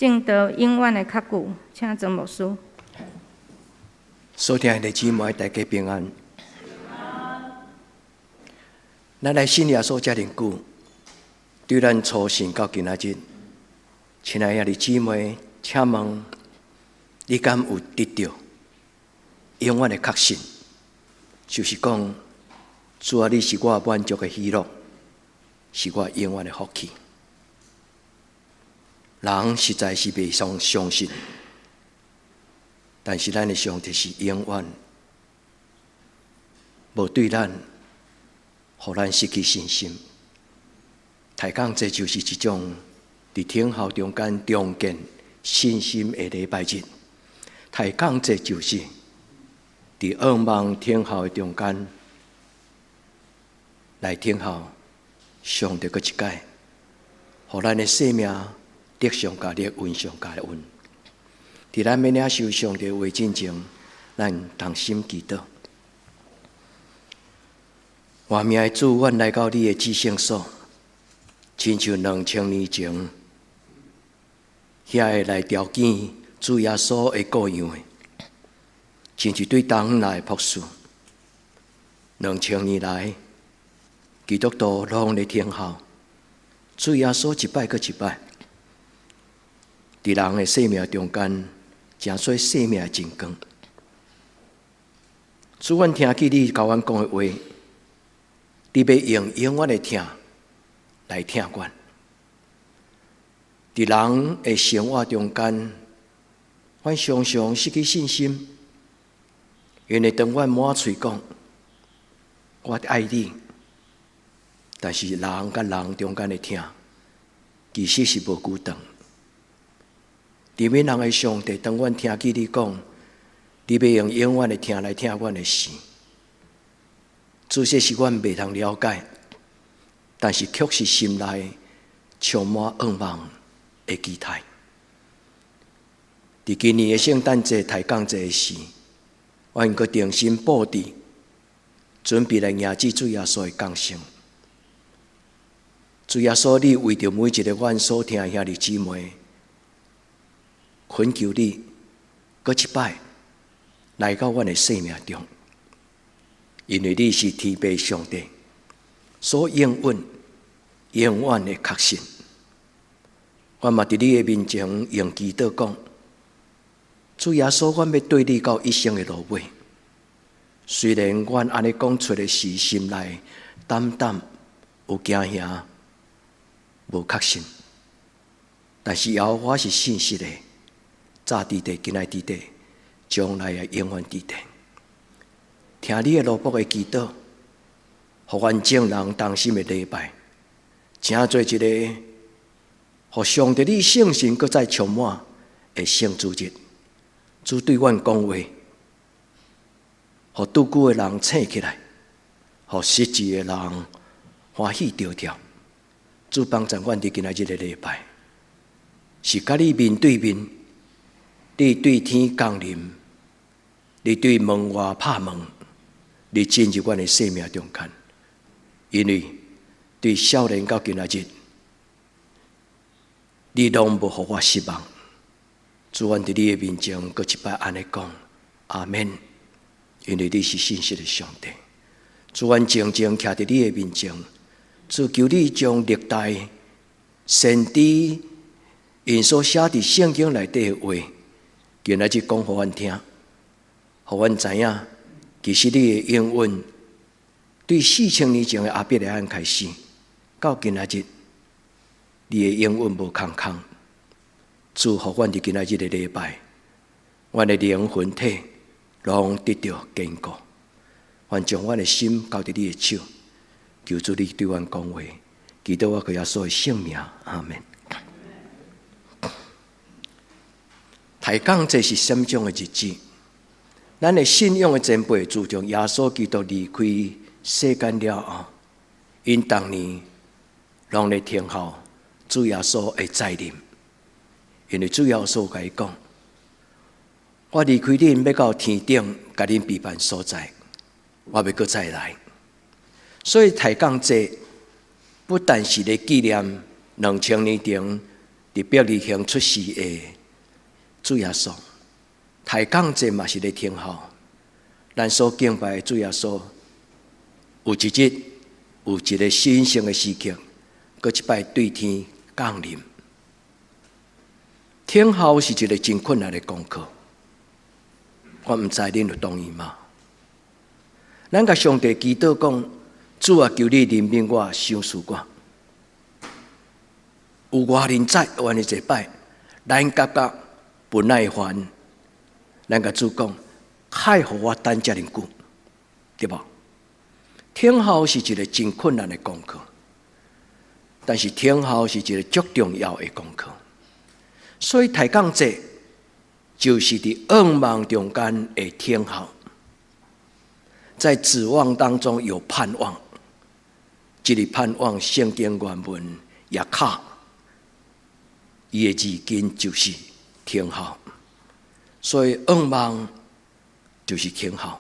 證道永遠的確據。請曾牧師。所聽的姊妹，大家平安。咱來信耶穌遮爾久，對咱初信到今仔日，親愛的姊妹，請問你敢有得著永遠的確信？就是講，主啊，你是我滿足的喜樂，是我永遠的福氣。人實在是袂相信，但是咱的上帝是永遠無對咱，予咱失去信心。抬槓這就是一種佇等候中間重建信心的禮拜日。抬槓這就是佇仰望等候的中間來等候上帝閣一擺，予咱的生命力上加力，恩上加恩。佇咱欲領受上帝話進前，咱同心祈禱。活命的主，阮來到你的至聖所，親像2000年前，遐個來調見主耶穌的羔羊的，親像對東來的僕侍。2000年來，基督徒攏咧等候主耶穌一擺閣一擺，佇人的生命中間，成做生命的真光。主，阮聽見你共阮講的話，你欲用永遠的疼來疼阮。佇人的生活中間，阮常常失去信心，因為當阮滿喙講我愛你，但是人佮人中間的疼，其實是無久長。憐憫人的上帝，當阮聽見你講，你欲用永遠的疼來疼阮的時，主，這是阮袂通了解，但是卻是心內充滿仰望的期待。佇今年的聖誕節、抬槓節的時，阮閣重新布置，準備來迎接主耶穌的降生。主耶穌，你為著每一个阮所聽的兄弟姊妹，懇求你，閣一擺來到阮的生命中，因為你是天父上帝所應允永遠的確信。我嘛佇你的面前用祈禱講，主耶穌，阮欲綴你到一生的路尾。雖然阮按呢講出的時，心內膽膽有驚嚇，無確信，但是耶和華是信實的，早佇地，今仔佇地，將來也永遠佇地。聽你的奴僕的祈禱，予阮眾人同心的禮拜，成做一个，予上帝你聖神閣再充滿的聖主日。主對阮講話，予拄久的人醒起來，予失志的人歡喜著跳。主幫助阮佇今仔日的禮拜，是佮你面對面，你對天降臨，你對門外拍門，你進入阮的生命中間。因為對少年到今仔日，你攏無予我失望。主，阮佇你的面前，閣一擺按呢講，阿們。因為你是信實的上帝。主，阮靜靜徛佇你的面前，主，求你將歷代先知𪜶所寫佇聖經內底的話，今仔日講予阮聽，予阮知影，其實你的應允對4000年前的亞伯拉罕開始，到今仔日，你的應允無空空。主，予阮佇今仔日的禮拜，阮的靈魂體攏得著堅固。阮將阮的心交佇你的手，求主你對阮講話，祈禱我靠耶穌的聖名，阿們。抬槓節是啥物種的日子？咱的信仰的前輩自從耶穌基督離開世間了後，𪜶逐年攏咧等候主耶穌的再臨。因為主耶穌共伊講：我離開恁，欲到天頂，共恁備辦所在，我欲閣再來。所以抬槓節不但是咧紀念2000年前佇伯利恆出世的主耶穌，抬槓節嘛是咧聽候。咱所敬拜的主耶穌，有一日有一个神聖的時刻，閣一擺對天降臨。聽候是一个真困難的功課，我毋知恁有同意嗎？咱共上帝祈禱講：主啊，求你憐憫我，賞賜我。有偌年載，偌爾濟擺，咱感覺不耐煩，咱共主講：莫予我等遮爾久，對無？聽候是一个真困難的功課，但是聽候是一个足重要的功課。所以抬槓節就是佇仰望中間的聽候，在指望當中有盼望。這个盼望，聖經原文也卡，伊的字根就是聽候，所以仰望就是聽候。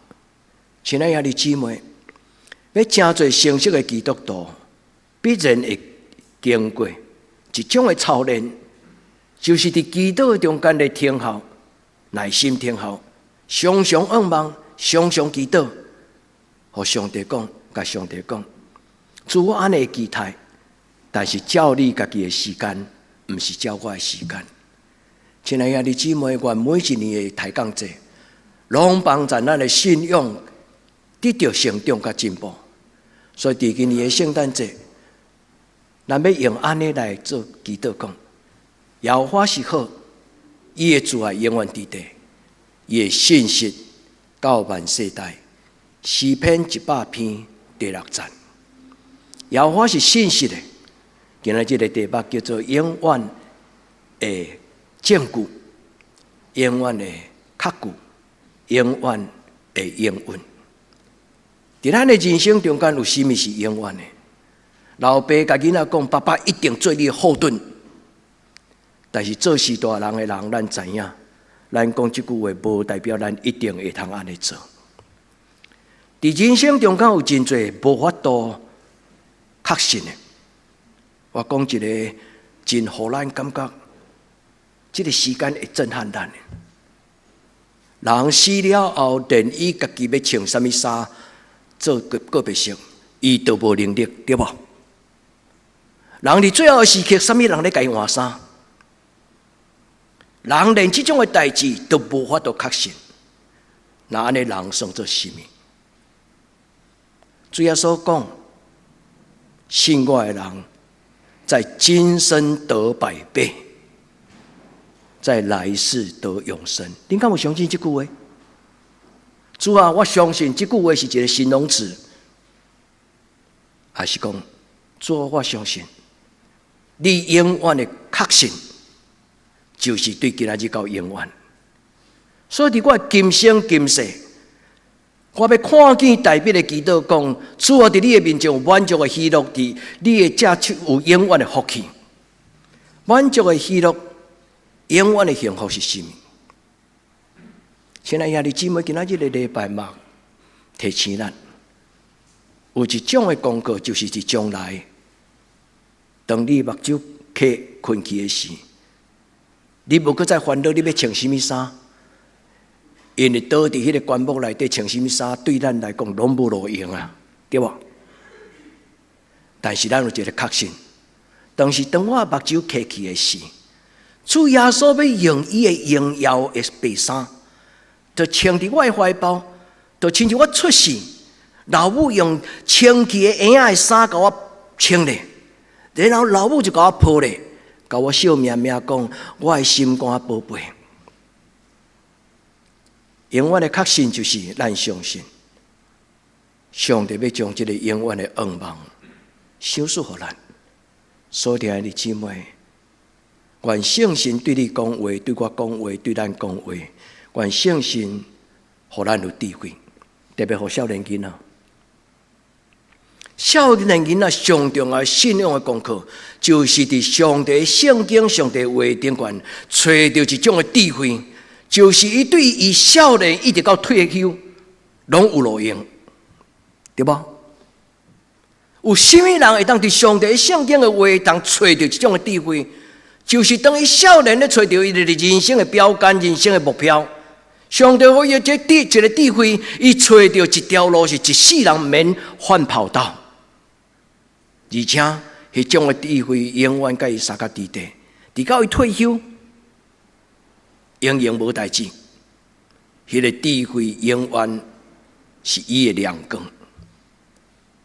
親愛的兄弟姊妹，欲成做成熟的基督徒，必然會經過一種的操練。就是佇祈禱中間的聽候，耐心聽候，常常仰望，常常祈禱，予上帝講，共上帝講，主，我按呢期待，但是照你家己的時間，毋是照我的時間。親愛的兄弟姊妹，願每一年的抬槓節，攏幫助咱的信仰得著成長佮進步。所以，佇今年的聖誕節，咱欲用按呢來做祈禱講。耶和華是好，伊的慈愛永遠佇地，伊的信實到萬世代。詩篇100篇第六節。耶和華是信實的，今仔這个題目叫做永遠的證據，永遠的確據，永遠的應允。佇咱的人生中間有啥物是永遠的？老爸共囡仔講，爸爸一定做你的後盾。但是做序大人的人，咱知影，咱講這句話，無代表咱一定會通按呢做。佇人生中間有真濟無法度確信的。我講一个真予咱感覺，這个時間會震撼咱的。人死了後，連伊家己欲穿啥物衫做告別式，伊都無能力，對無？人佇最後的時刻，啥物人咧共伊換衫？人連這種的代誌都無法度確信，那按呢人算做啥物？主耶穌講：信我的人，在今生得百倍，在來世得永生。恁敢有相信這句話？主啊，我相信這句話是一个形容詞，還是講主啊，我相信你永遠的確信，就是對今仔日到永遠。所以，佇我今生今世，我欲看見大衛的祈禱講：主啊，佇你的面前有滿足的喜樂，佇你的正手有永遠的福氣。滿足的喜樂，永遠的幸福是啥物？親愛兄弟姊妹，今仔日的禮拜嘛，提醒咱有一種的功課，就是佇將來，當你目睭瞌睏去的時，你無閣再煩惱你欲穿啥物衫，因為倒佇彼个棺木內底穿啥物衫，對咱來講攏無路用啊，對無？但是咱有一个確信，當時當我目睭瞌去的時，主耶穌欲用伊的榮耀的白衫，就穿佇我的懷抱，就親像我出世，老母用清氣的嬰仔的衫共我穿咧，然後老母就共我抱咧，共我笑命命講，我的心肝寶貝。永遠的確信就是咱相信，上帝欲將這个永遠的願望賞賜予咱。所聽的姊妹，願聖神對你講話，對我講話，對咱講話。願聖神予咱有智慧，特別予少年囡仔。少年囡仔上重要信仰的功課，就是佇上帝聖經、上帝話頂懸，揣著一種的智慧，就是伊對伊少年一直到退休，攏有路用，對無？有啥物人會當佇上帝聖經的話當揣著這種的智慧？就是當伊少年咧揣著伊的人生的標杆、人生的目標。上帝予伊這個智慧，伊揣著一條路是一世人免換跑道，而且彼種的智慧永遠佮伊相佮佇底，直到伊退休，永遠無代誌。彼個智慧永遠是伊的亮光。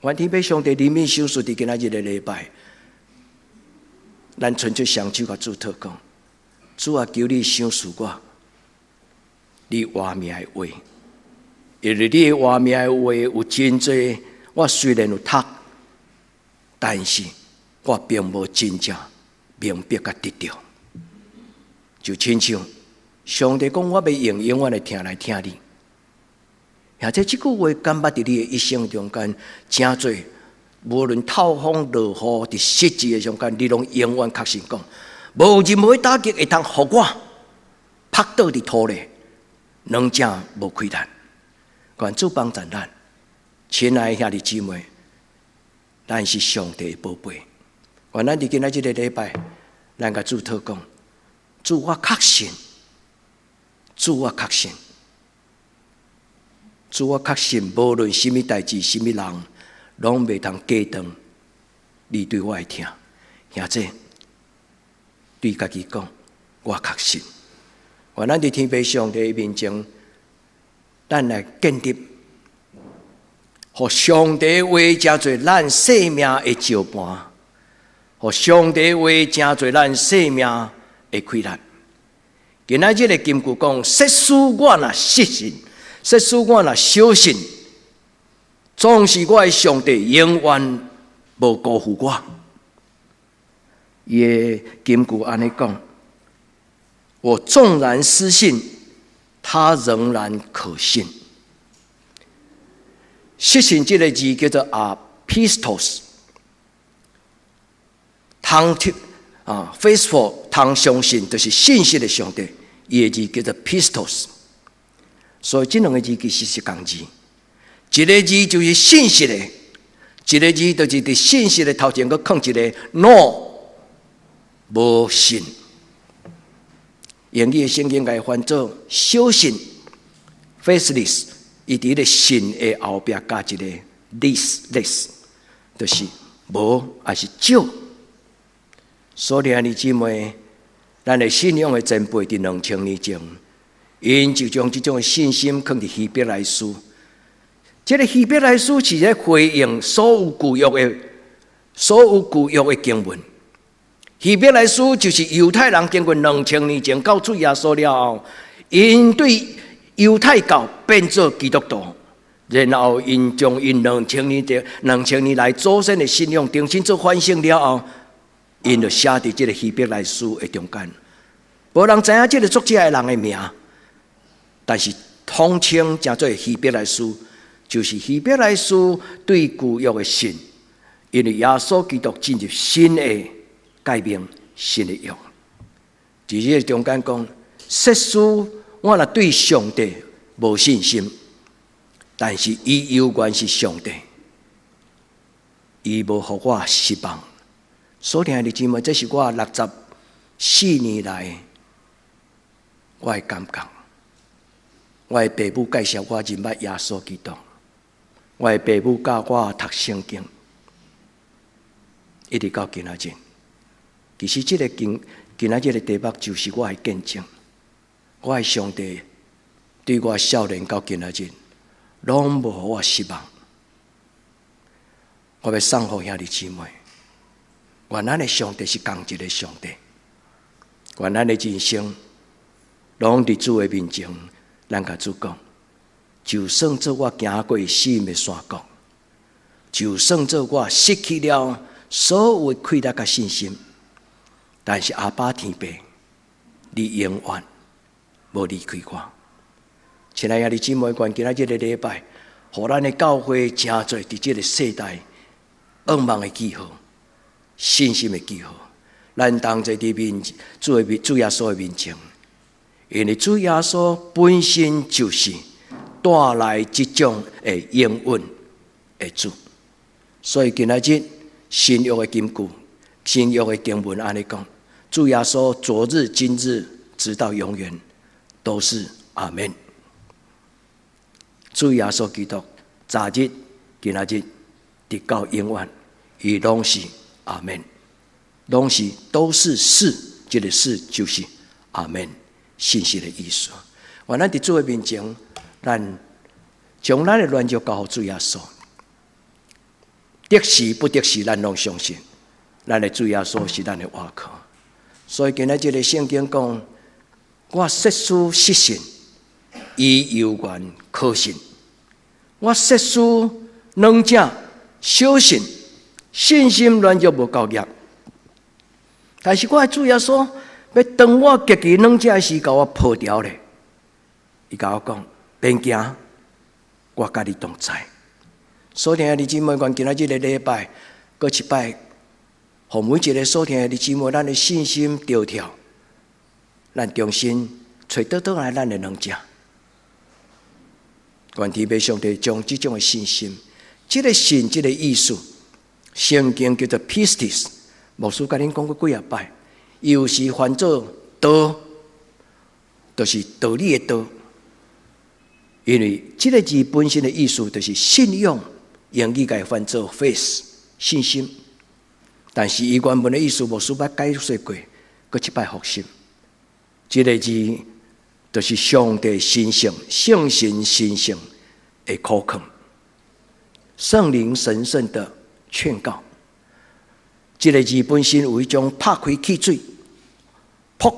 願天父上帝憐憫賞賜佇今仔日的禮拜，咱伸出雙手共主禱告，主啊，求你賞賜我，你活命的話，因為你的活命的話有真濟，我雖然有讀，但是我並無真正明白佮得著。就親像上帝講，我欲用永遠的疼來疼你。或者這句話，感覺佇你的一生中間，誠濟無論透風落雨，佇實際的中間，你攏永遠確信講，無任何打擊會通予我仆倒佇土裡，兩者無氣力。願主幫助咱，親愛的兄弟姊妹，咱是上帝的寶貝。願咱佇今仔這個禮拜，咱共主禱告，主我確信，主我確信。主我確信，無論啥物代誌、啥物人，攏袂通隔斷你對我的疼。兄弟，對家己講，我確信。願咱佇天父上帝面前，咱來建立，予上帝話成做咱生命的石盤，予上帝話成做咱生命的氣力。今仔日的金句講：設使我若失信，設使我若小信，總是我的上帝永遠無辜負我。伊的金句按呢講：我縱然失信，他仍然可信。失信這個字叫做 apistos，通啊，faithful 通相信，就是信實的上帝。伊的字叫做 pistos。所以這兩個字其實是仝字，一個字就是信實的，一個字就是佇信實的頭前閣囥一個 no，無信。英語的聖經共伊翻做小信，faithless，伊佇彼個信的後壁加一個 less less，就是無抑是少。所以兄弟姊妹，咱的信仰的前輩佇2000年前，𪜶就將這種信心囥佇希伯來書。這個希伯來書是咧回應所有舊約的經文。希伯來書就是猶太人經過兩千年前到主耶穌了後，𪜶對猶太教變做基督徒，然後𪜶將𪜶兩千年來祖先的信仰重新做反省了後，𪜶就寫佇這個希伯來書的中間。無人知影這個作者的人的名，但是統稱稱做希伯來書，就是希伯來書對舊約的信，因為耶穌基督進入新的誡命、新的約。佇這個中間講，設使我若對上帝無信心，但是伊猶原是上帝，伊無予我失望。所以兄弟姊妹，這是我64年來我的感覺。我的爸母介紹我認捌耶穌基督，我的爸母教我讀聖經，一直到今仔日。其實這個經今仔日的題目就是我的見證。我的上帝對我少年到今仔日，攏無予我失望。我欲送予兄弟姊妹，願咱的上帝是仝一个上帝，願咱的人生攏佇主的面前，咱共主講，就算做我行過死蔭的山谷，就算做我失去了所有的氣力佮信心，但是阿爸天父，你永遠無離開我。親愛的兄弟姊妹，願今仔這個禮拜，予咱的教會成做佇這個世代向望的記號、信心的記號。咱同齊佇面主的面主耶穌的面前，因為主耶穌本身就是帶來這種的應允的主，所以今仔日新約的金句、新約的經文按呢講：主耶穌昨日、今日，直到永遠，都是阿門。主耶穌基督，昨日、今仔日，直到永遠，伊攏是阿門，攏是都是是，這个是就是阿門，信實的意思。願咱佇主的面前，咱將咱的軟弱交予主耶穌。得時不得時，咱攏相信，咱的主耶穌是咱的倚靠。所以今仔這个聖經講，我設使失信，伊猶原可信；我設使軟弱小信，信心軟弱無夠額。但是我的主耶穌欲當我極其軟弱時，共我抱牢咧。伊共我講，免驚，我佮你同在。所聽的弟姊妹，願今仔這个禮拜，閣一擺，予每一个所聽的弟姊妹，咱的信心著跳，咱重新揣倒轉來咱的軟弱。願天父上帝將這種的信心，這个信，這个意思，聖經叫做 pistis，牧師共恁講過幾仔擺，有時翻做道，就是道理的道。因為這个字本身的意思就是信仰，英語共翻做 faith 信心。但是伊原文的意思，牧師捌解釋過，閣一擺復習。這个字就是上帝神聖、聖神神聖的苦勸，聖靈神聖的勸告。這个字本身有一種拍開汽水，噗，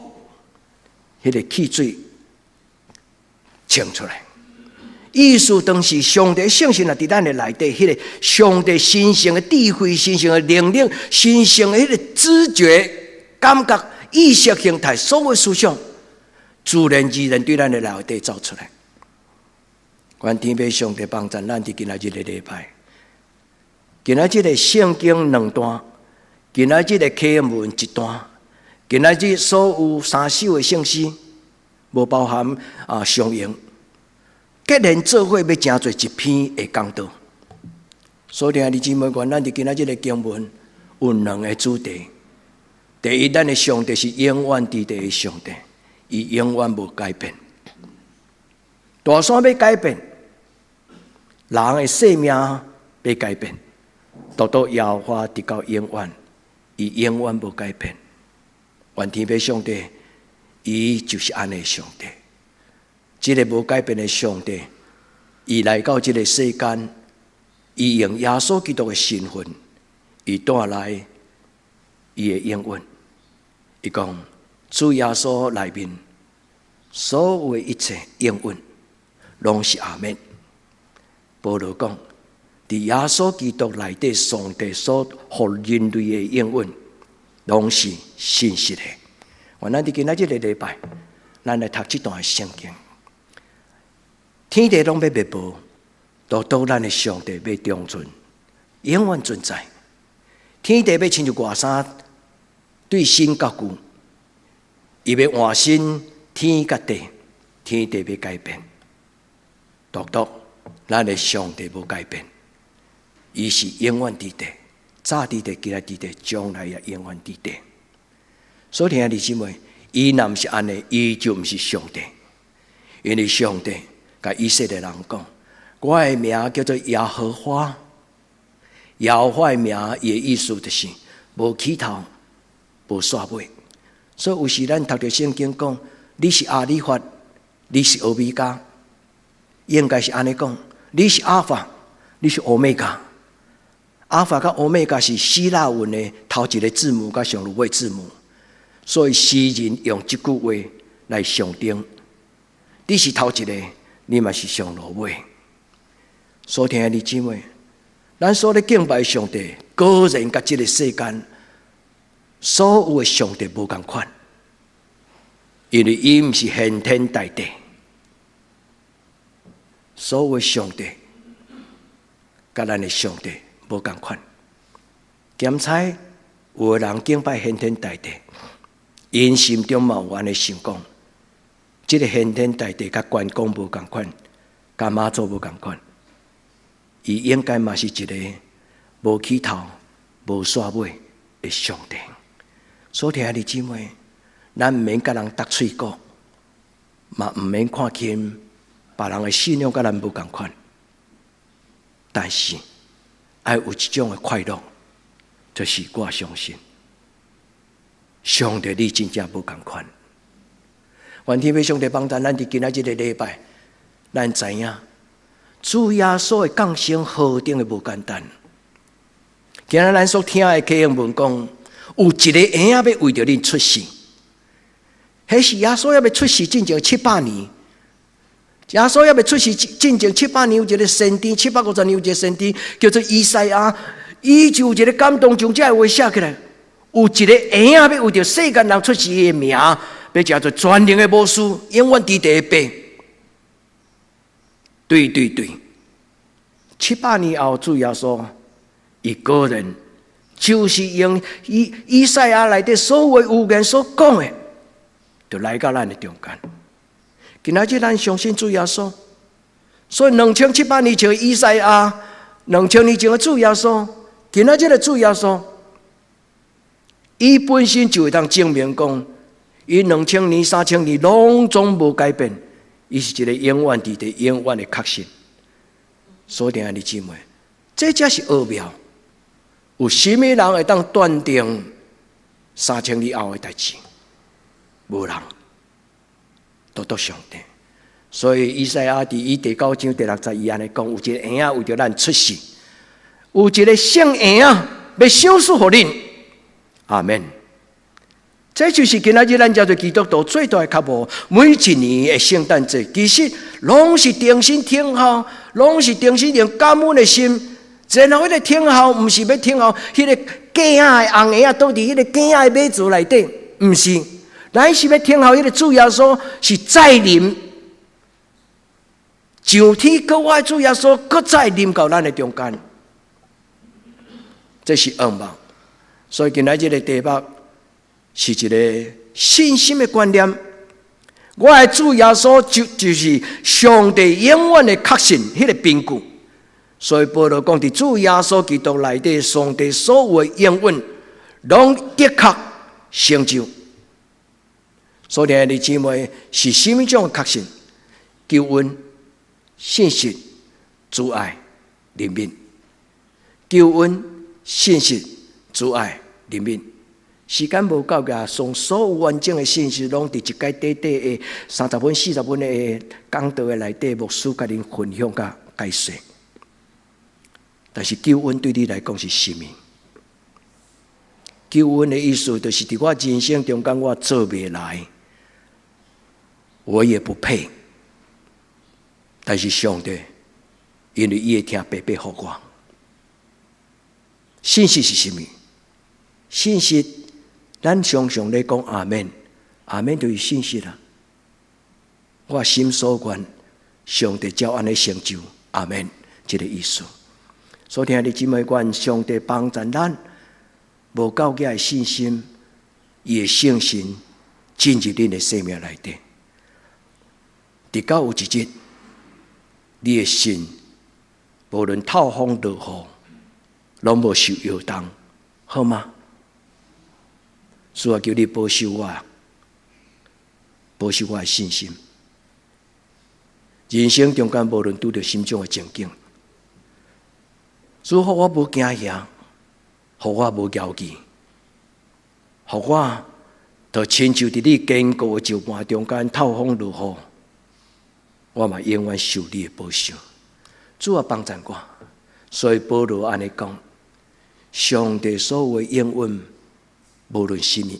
彼个汽水衝出來。意思當時上帝聖神啊，佇咱的內底，彼个上帝神聖的智慧、神聖的能力、神聖的彼个知覺、感覺、意識形態，所有思想，自然而然對咱的內底走出來。願天父上帝幫助咱佇今仔日的禮拜，今仔日的聖經兩段，今仔日的啟文一段，今仔日所有三首的聖詩，無包含啊相應。結連做伙欲成做一篇的講道，所以兄弟姊妹，願咱佇今仔這个經文有兩个主題。第一，咱的上帝是永遠佇地的上帝，伊永遠無改變。大山欲改變，人的生命欲改變，獨獨耶和華直到永遠，伊永遠無改變。願天父上帝，伊就是按呢上帝。這个無改變的上帝，伊來到這个世間，伊用耶穌基督的身份，伊帶來伊的應允。伊講主耶穌內面所有的一切應允，攏是阿們。保羅講，佇耶穌基督內底，上帝所予人類的應允，攏是信實的。願咱佇今仔這个禮拜，咱來讀這段聖經。天地攏欲滅無，獨獨咱的上帝欲長存，永遠存在。天地欲親像外衫對新佮舊，伊欲換新天佮地，天地欲改變，獨獨咱的上帝無改變，伊是永遠佇地，早佇地，今仔佇地，將來也永遠佇地。所以兄弟姊妹，伊若毋是按呢，伊就毋是上帝，因為上帝共以色列人講，我的名叫做耶和華。耶和華的名，伊的意思就是無起頭，無煞尾。所以有時咱讀著聖經講，你是阿里法，你是歐米伽，應該是按呢講，你是阿法，你是歐米伽。阿法佮歐米伽是希臘文的頭一个字母佮上尾字母，所以詩人用這句話來象徵，你是頭一个，你嘛是上落尾。所聽的弟姊妹，咱所咧敬拜上帝，果然佮這个世間所有的上帝無仝款，因為伊毋是玄天大地，所有的上帝佮咱的上帝無仝款。兼且有的人敬拜玄天大帝，𪜶心中嘛有按呢想講，這个玄天大帝佮關公無仝款，佮媽祖無仝款，伊應該嘛是一个無起頭、無煞尾的上帝。所疼的姊妹，咱毋免佮人搭喙鼓，嘛毋免看輕別人的信仰佮咱無仝款。但是愛有一種的快樂，就是我相信，上帝你真正無仝款。願天父上帝幫助咱佇今仔這个禮拜，咱知影主耶穌的降生何等的無簡單。今仔咱所聽的啟應文講，有一个嬰仔欲為著恁出世，彼是耶穌猶未出世進前七百年。耶穌猶未出世進前七百年，有一个先知，750年有一个先知叫做以賽亞，伊就有一个感動，將這个話寫起來。有一个嬰仔欲為著世間人出世的名，欲成做全能的謀士，永遠佇地的父。對對對，七百年後主耶穌，伊個人就是用以賽亞內底所有預言所講的，就來到咱的中間。今仔日咱相信主耶穌，所以2700年前的以賽亞，2000年前的主耶穌，今仔日的主耶穌，伊本身就會當證明講，伊2000年、3000年攏總無改變，伊是一个永遠佇地、永遠的確信。所疼的姊妹，這才是奧妙。有啥物人會當斷定3000年後的代誌？無人，獨獨上帝。所以以賽亞佇伊第九章第六節，伊按呢講：有一个嬰仔為著咱出世，有一个聖嬰仔欲賞賜予恁。阿門。這就是今仔日咱遮濟基督徒最大的渴慕。每一年的聖誕節，其實攏是重新聽候，攏是重新用感恩的心。然後彼个聽候，毋是欲聽候彼个囝仔的紅嬰仔倒佇彼个囝仔的馬槽內底，毋是，咱是欲聽候彼个主耶穌是再臨上天閣活主耶穌，閣再臨到咱的中間，這是願望。所以今仔這个題目是一个信心的觀念。我的主耶穌就是上帝永遠的確信，彼个憑據。所以保羅講，佇主耶穌基督內底，上帝所有的應允，攏的確成就。所以，兄弟姊妹是啥物種的確信？救恩、信實、慈愛、憐憫。救恩、信實、慈愛、憐憫。時間無夠㗎，將所有完整的信息，攏佇一屆短短的30分、40分的講道的內底，牧師共恁分享佮解說。但是救恩對你來講是啥物？救恩的意思就是佇我人生中間，我做袂來，我也不配。但是上帝因為伊的疼白白予我。信實是啥物？信實，咱常常咧講阿門，阿門就是信實啦。我心所願，上帝照按呢成就，阿門，這个意思。所以兄弟姊妹，願上帝幫助咱，無夠額的信心，伊的聖神進入恁的生命內底。直到有一日，你的心無論透風落雨，攏無受搖動，好嗎？主啊，求你保守我，保守我的信心。人生中間無論拄著啥種的情景，主予我無驚嚇，予我無猶豫，予我就親像佇你堅固的石盤中間透風落雨，我嘛永遠受你的保守。主啊，幫贊我。所以保羅按呢講：上帝所有的應允，無論啥物，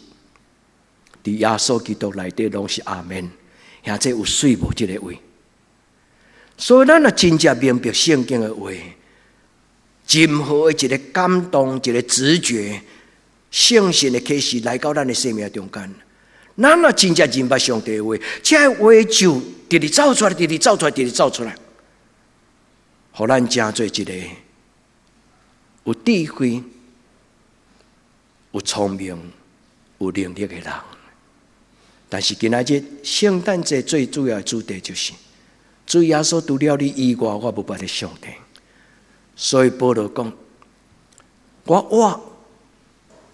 佇耶穌基督內底攏是阿門。兄這有媠無？這个話？所以咱若真正明白聖經的話，任何的一个感動、一个直覺、聖神的啟示來到咱的生命中間，咱若真正認捌上帝的話，這个話就直直走出來，直直走出來，直直走出來，予咱成做一个有智慧、有聰明、有能力的人。但是今仔日聖誕節最主要的主題就是，主耶穌除了你以外，我無別的上帝。所以保羅講，我活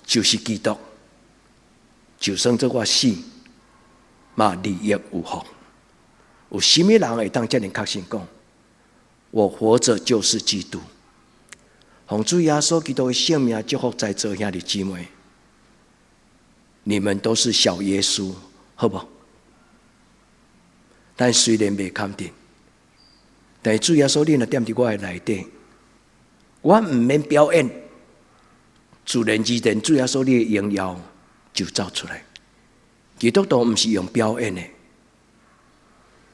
就是基督，就算做我死，嘛利益有福。有啥物人會當遮爾確信講，我活著就是基督？奉主耶穌基督的聖名祝福在座兄弟姊妹，你們都是小耶穌，好無？咱雖然袂肯定，但是主耶穌，你若踮佇我的內底，我毋免表演，自然而然，主耶穌你的榮耀就走出來。基督徒毋是用表演的，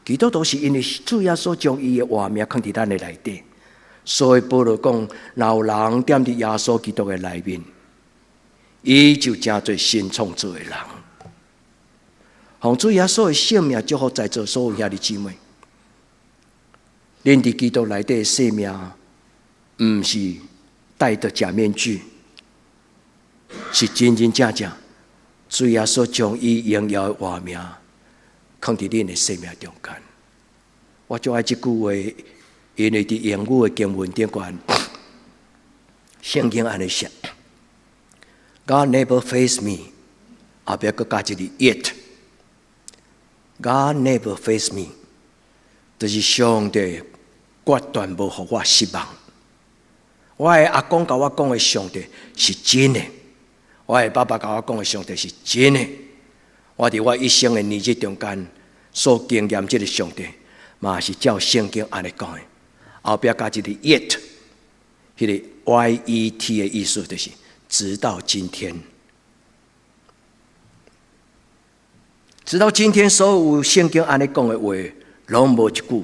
基督徒是因為主耶穌將伊的活命囥佇咱的內底，所以保羅講，若有人踮佇耶穌基督的內面，伊就成做新創造的人。奉主耶穌的聖名祝福在座所有兄弟姊妹，恁佇基督內底的生命，毋是戴著假面具，是真真正正主耶穌將伊榮耀的活命囥佇恁的生命中間。我足愛這句話，因為佇英語的經文頂懸，聖經按呢寫：God never fails me，後壁閣加一個 yet。God never fails me，就是上帝決斷無予我失望。我的阿公共我講的上帝是真的，我的爸爸共我講的上帝是真的。我佇我一生的年日中間所經驗這个上帝，嘛是照聖經按呢講的。後壁加一個 yet，彼个 Y E T 的意思就是直到今天，直到今天，所有聖經按呢講的話，攏無一句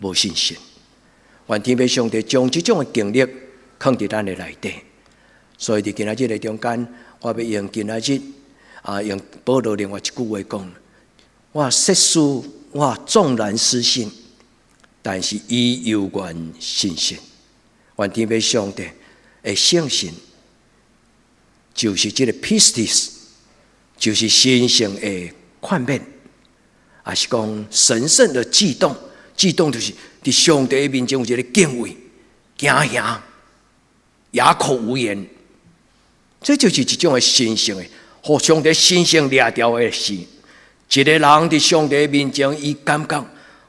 無信實。願天父上帝將這種的經歷囥佇咱的內底。所以佇今仔日的中間，我欲用今仔日啊，用保羅另外一句話講：我設使我縱然失信，但是伊猶原信實。願天父上帝的聖信，就是這个 pistis，就是神聖的勸勉，抑是講神聖的悸動。悸動就是佇上帝的面前有一个敬畏、驚嚇、啞口無言。這就是一種的神聖的，予上帝神聖掠著的事。一个人佇上帝面前，伊感覺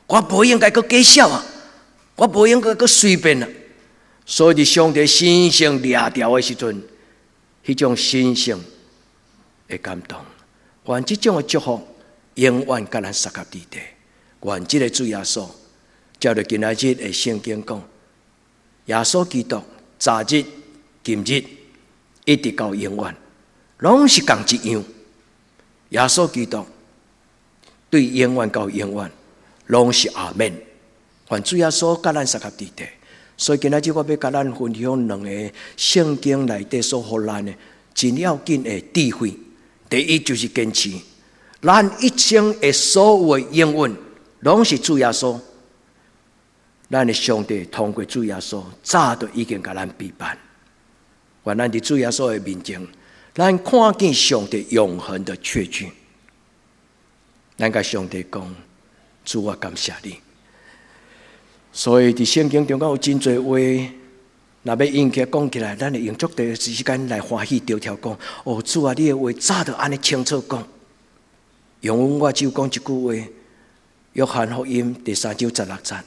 我無應該閣假笑啊，我無應該閣隨便啊。所以佇上帝神聖掠著的時陣，彼種神聖的感動，願這種的祝福永遠佮咱相佮佇底。願這个主耶穌，照著今仔日的聖經講，耶穌基督昨日、今日一直到永遠，攏是仝一樣。耶穌基督對永遠到永遠，攏是阿們。願主耶穌佮咱相佮佇底。所以今仔日我欲共咱分享兩个聖經內底所予咱的真要緊的智慧。第一就是堅持，咱一生的所有的應允，攏是主耶穌。咱的上帝通過主耶穌，早就已經共咱備辦。願咱佇主耶穌的面前，咱看見上帝永恆的確據。咱共上帝講，主，我感謝你。所以佇聖經中間有真濟話，若欲用起來講起來，咱會用足濟時間來歡喜著跳講。哦，主啊，你的話早就按呢清楚講。用我只有講一句話，約翰福音第3章16節：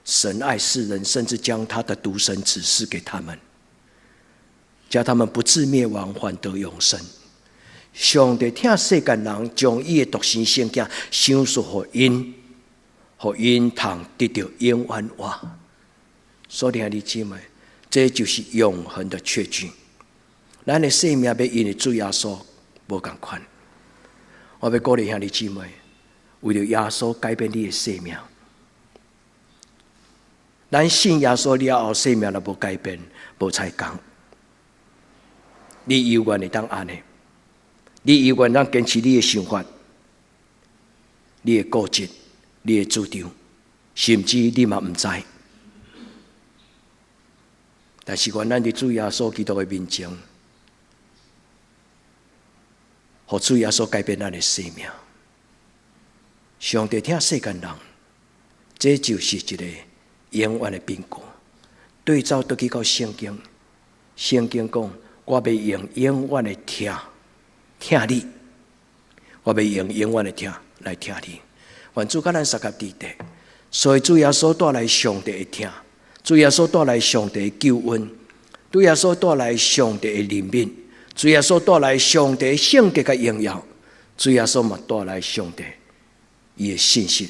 神愛世人，甚至將他的獨生子賜給他們，叫他們不至滅亡，反得永生。上帝疼世間人，將伊的獨生聖子賞賜予𪜶，予𪜶通得著永遠活。所以兄弟姊妹，這就是永恆的確據。咱的生命欲因為主耶穌無仝款。我欲鼓勵兄弟姊妹，為著耶穌改變你的生命。咱信耶穌了後，生命若無改變，無彩工。你猶原會當按呢？你猶原當堅持你的想法、你的固執、你的主張，甚至你嘛毋知。但是，願咱佇主耶穌基督的面前，予主耶穌改變咱的生命。上帝疼世間人，這就是一个永遠的憑據。對照倒去到聖經，聖經講：我欲用永遠的疼疼你，我欲用永遠的疼來疼你。願主佮咱相佮佇底，所以主耶穌帶來上帝的疼，主耶穌帶來上帝的救恩，主耶穌帶來上帝的憐憫，主耶穌帶來上帝聖潔佮榮耀，主耶穌嘛帶來上帝伊的信實。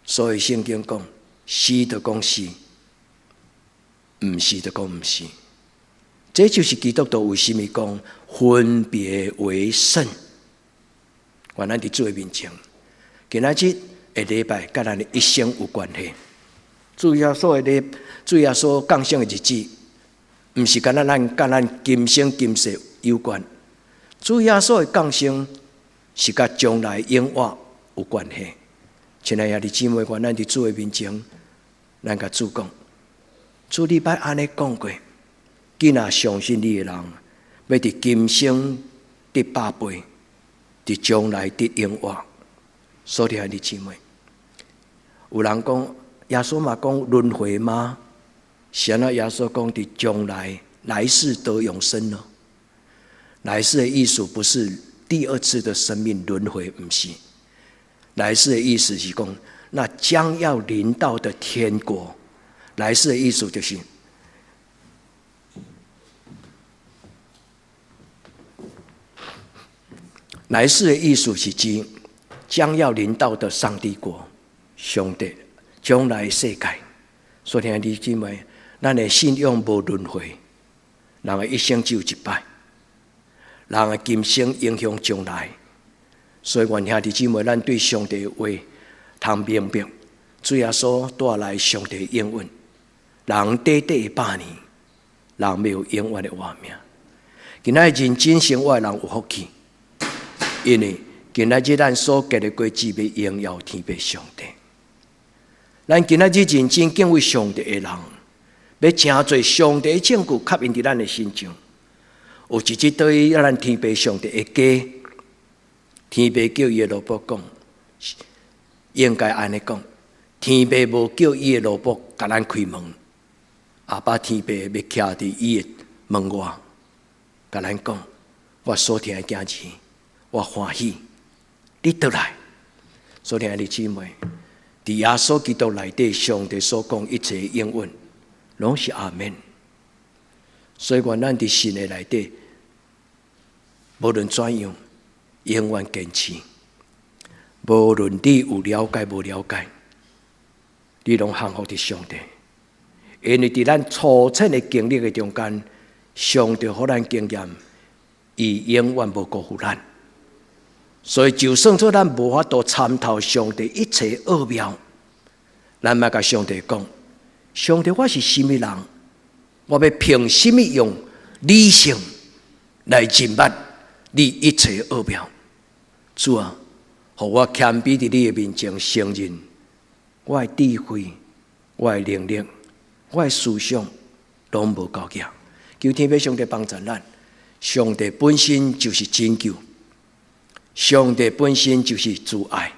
所以聖經講，是就講是，毋是就講毋是。這就是基督徒為啥物講分別為聖。願咱佇主的面前，今仔日的禮拜佮咱的一生有關係。主耶穌降生的日子，毋是干焦咱佮咱今生今世有關。主耶穌的降生是佮將來永活有關係。親愛的兄弟姊妹，願咱佇主的面前，咱共主講：主你捌按呢講過，囝若相信你的人，欲佇今生得百倍，佇將來得永活。所以兄弟姊妹，有人講耶穌嘛講輪迴嗎？是按怎耶穌講佇將來來世得永生呢？來世的意思不是第二次的生命輪迴，毋是。來世的意思是講，那將要臨到的天國。來世的意思就是，來世的意思是指將要臨到的上帝國，上帝將來世界。所以兄弟姊妹，咱的信仰無輪迴，人的一生只有一擺，人的今生影響將來。所以，願兄弟姊妹，咱對上帝的話通明白，主耶穌帶來上帝的應允，人短短的百年，人欲有永遠的活命。今仔日認真生活的人有福氣，因為今仔日咱所結的果子欲榮耀天父上帝。咱今仔日認真敬畏上帝的人，欲誠濟上帝的證據確認佇咱的身上，有一日對咱天父上帝的家。天父叫伊的奴僕講，應該按呢講。天父無叫伊的奴僕共咱開門，阿爸天父欲徛佇伊的門外，共咱講：我所疼的囝兒，我歡喜你倒來。所疼的姊妹，佇耶穌基督內底，上帝所講一切應允，攏是阿們。所以願咱佇神的內底，無論怎樣，永遠堅持。無論你有了解無了解，你攏降服佇上帝。因為佇咱粗淺的經歷的中間，上帝予咱經驗，伊永遠無辜負咱。所以，就算做咱無法度參透上帝一切奧妙，咱嘛共上帝講：上帝，我是啥物人？我欲憑啥物用理性來認捌你一切奧妙？主啊，予我謙卑佇你的面前承認，我的智慧、我的能力、我的思想攏無夠額。求天父上帝幫助咱。上帝本身就是拯救，上帝本身就是慈愛，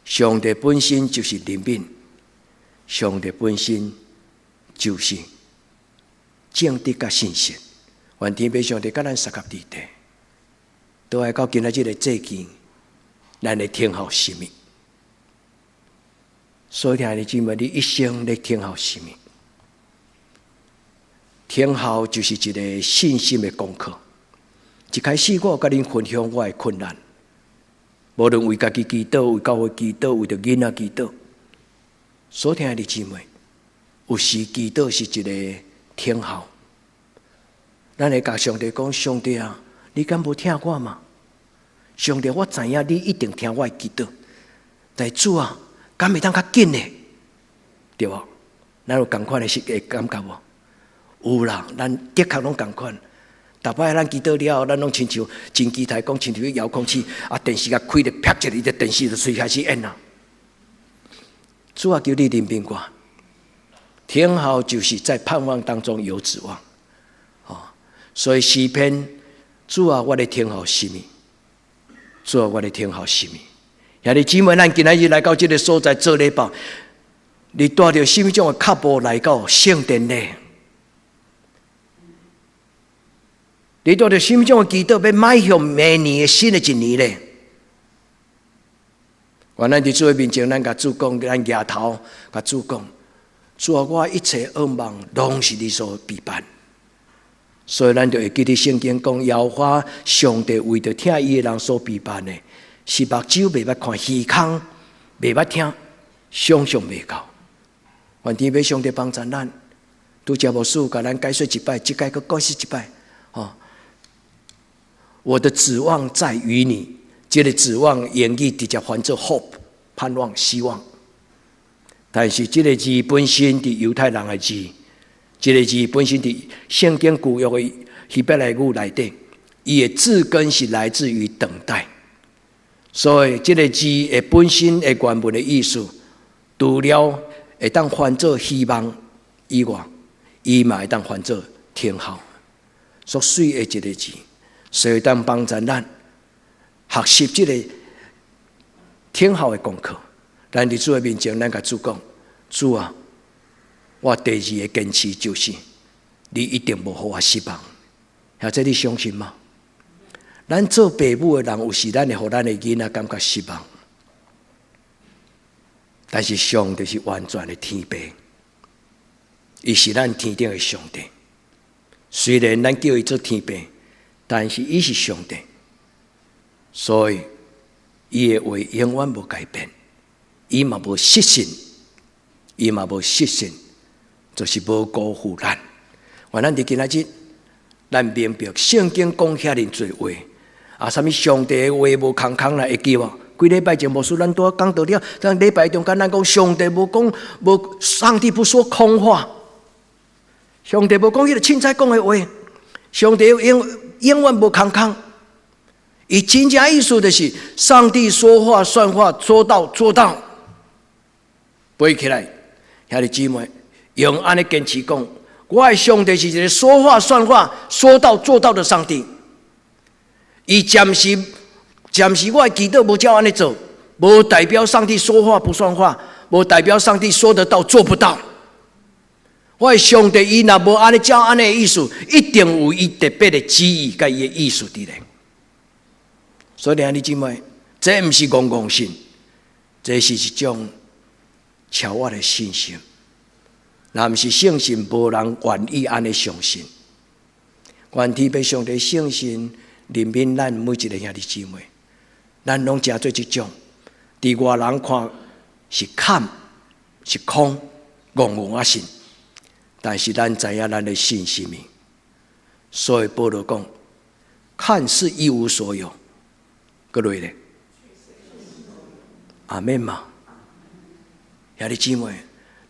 上帝本身就是憐憫，上帝本身就是正直佮信實。願天父上帝佮咱相佮佇底。倒來到今仔日的祭期，咱會等候啥物？所以，兄弟姊妹，你一生咧等候啥物？等候就是一個信心的功課。一開始我有佮恁分享我的困難，無論為家己祈禱、為教會祈禱、為著囡仔祈禱。所以，兄弟姊妹，有時祈禱是一個等候。咱會共上帝講：上帝啊，你敢無疼我嗎？上帝，我知影你一定聽我的祈禱，但主啊，敢會當較緊呢？對無？咱有仝款的實的感覺無？有啦，咱的確攏仝款。逐擺咱祈禱了後，咱攏親像真期待講，親像遙控器啊，電視共開咧，啪一下，伊這電視就隨開始演啦。主啊，求你憐憫我。等候就是在盼望當中有指望，哦，所以詩篇，主啊，我咧等候啥物？主啊，我咧等候啥物？兄弟姊妹，咱今仔日來到這个所在做禮拜，你帶著啥物種的腳步來到聖殿呢？你帶著啥物種的祈禱，欲邁向明年的新的一年咧？願咱佇主的面前，咱共主講，咱舉頭共主講，主啊，我一切惡夢攏是你所備辦。所以咱就會記得聖經講，耶和華上帝為著疼伊的人所備辦的，是目睭袂捌看，耳孔袂捌聽，想象袂到。願天父上帝幫助咱，拄才牧師共咱解說一擺，這擺閣解釋一擺，吼。我的指望在於你，這个指望英語直接翻做 hope，盼望、希望。但是這个字本身佇猶太人的字，這个字本身佇聖經舊約的希伯來語內底，伊的字根是來自於等待。所以這个字的本身的原文的意思，除了會當翻做希望以外，伊嘛會當翻做聽候。足媠的一个字。所以當幫助咱學習這个聽候的功課。咱佇主的面前，咱共主講：主啊，我第二个堅持就是，你一定無予我失望。或者你相信嗎？咱做爸母的人，有時咱會予咱的囡仔感覺失望。但是上帝是完全的天父，伊是咱天頂的上帝。雖然咱叫伊做天父，但是伊是上帝，所以伊的話永遠無改變，伊嘛無失信，伊嘛無失信，就是無辜負咱。願咱佇今仔日，咱明白聖經講遐爾濟話，啊，啥物上帝的話無空空來會記無？幾禮拜前牧師咱拄仔講到了，咱禮拜中間咱講上帝無講無，上帝不說空話，上帝無講彼个凊彩講的話，上帝永遠無空空。伊真正意思就是，上帝說話算話，說到做到。背起來，兄弟姊妹，用按呢堅持講，我的上帝是一个說話算話、說到做到的上帝。伊暫時我的祈禱無照按呢做，無代表上帝說話不算話，無代表上帝說得到做不到。我的上帝伊若無按呢照按呢的意思，一定有伊特別的旨意佮伊的意思佇咧。所以兄弟姊妹，這毋是戇戇信，這是一種超越的信心。若毋是聖神，無人願意按呢相信。願天父上帝聖神憐憫咱每一个兄弟姊妹，咱攏成做這種，佇外人看是空是空，戇戇仔信，但是咱知影咱的信啥物。所以保羅講，看似一無所有，閣落咧，阿們嘛，兄弟姊妹，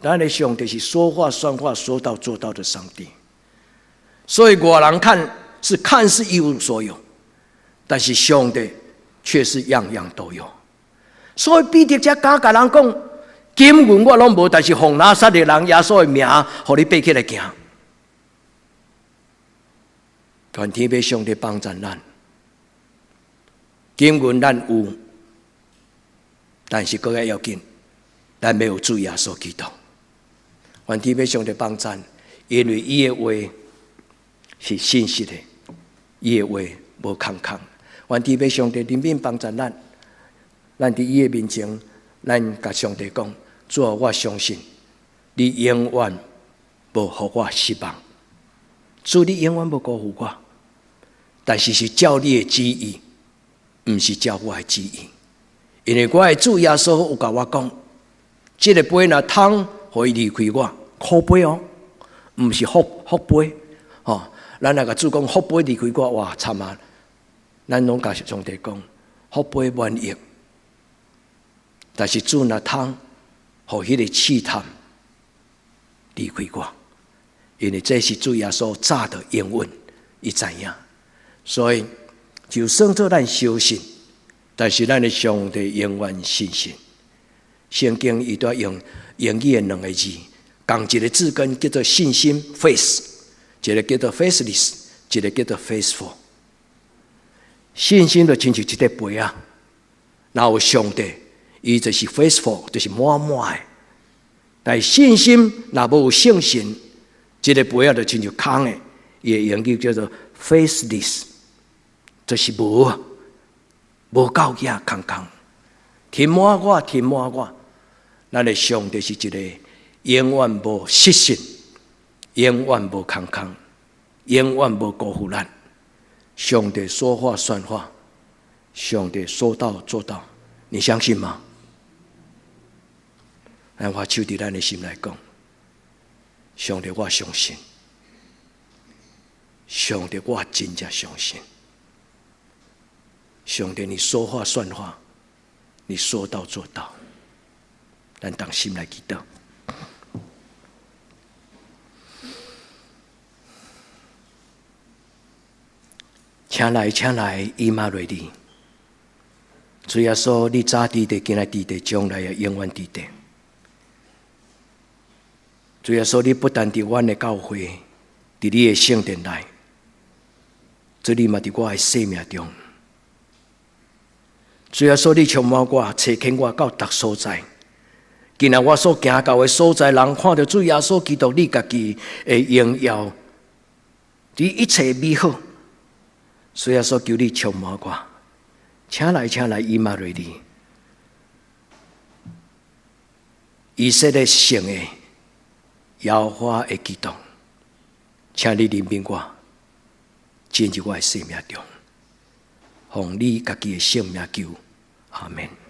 咱的上帝是說話算話、說到做到的上帝。所以外人看是看似一無所有，但是上帝卻是樣樣都有。所以彼得才敢共人講，金銀我攏無，但是奉拿撒勒人耶穌的名，予你爬起來行。願天父上帝幫助咱，金銀咱有，但是閣較要緊，咱欲有主耶穌基督。願天父上帝幫助，因為伊的話是信實的，伊的話無空空。願天父上帝憐憫幫助咱，咱佇伊的面前，咱共上帝講：主啊，我相信你永遠無予我失望。主，你永遠無辜負我，但是是照你的旨意，毋是照我的旨意。因為我的主耶穌有共我講，這个杯若通，予伊離開我，苦杯哦，毋是福杯，吼。咱若共主講福杯離開我，哇，慘啊！咱攏共上帝講，福杯滿溢，但是主若通，予彼个試探離開我，因為這是主耶穌早就應允，伊知影，所以就算做咱相信，但是咱的上帝永遠信實。聖經伊都用英語的兩个字，仝一个字根叫做信心（faith），一个叫做 faithless，一个叫做 faithful。信心就親像一塊杯仔，若有上帝，伊就是 faithful，就是滿滿的。但是信心若無有聖神，這个杯仔就親像空的，伊的英語叫做 faithless，就是無無夠額空空，填滿我，填滿我。咱的上帝是一个永遠無失信，永遠無空空，永遠無辜負咱。上帝說話算話，上帝說到做到，你相信嗎？咱揮手佇咱的心內講，上帝我相信，上帝我真正相信。上帝，你說話算話，你說到做到，咱同心來祈禱。請來，請來，以馬內利。主耶穌，你早佇地，今日佇地，將來也永遠佇地。主耶穌，你不但佇阮的教會，佇你的聖殿內，主你嘛佇我的生命中。主耶穌，你充滿我，差遣我到逐所在。今日我所行到的所在，人看著主耶穌基督，你家己的榮耀，佇一切美好。主耶穌，求你充滿我，請來，請來，以馬內利。以色列城的耶和華的基督，請你憐憫我，進入我的生命中，奉你家己的聖名求，阿門。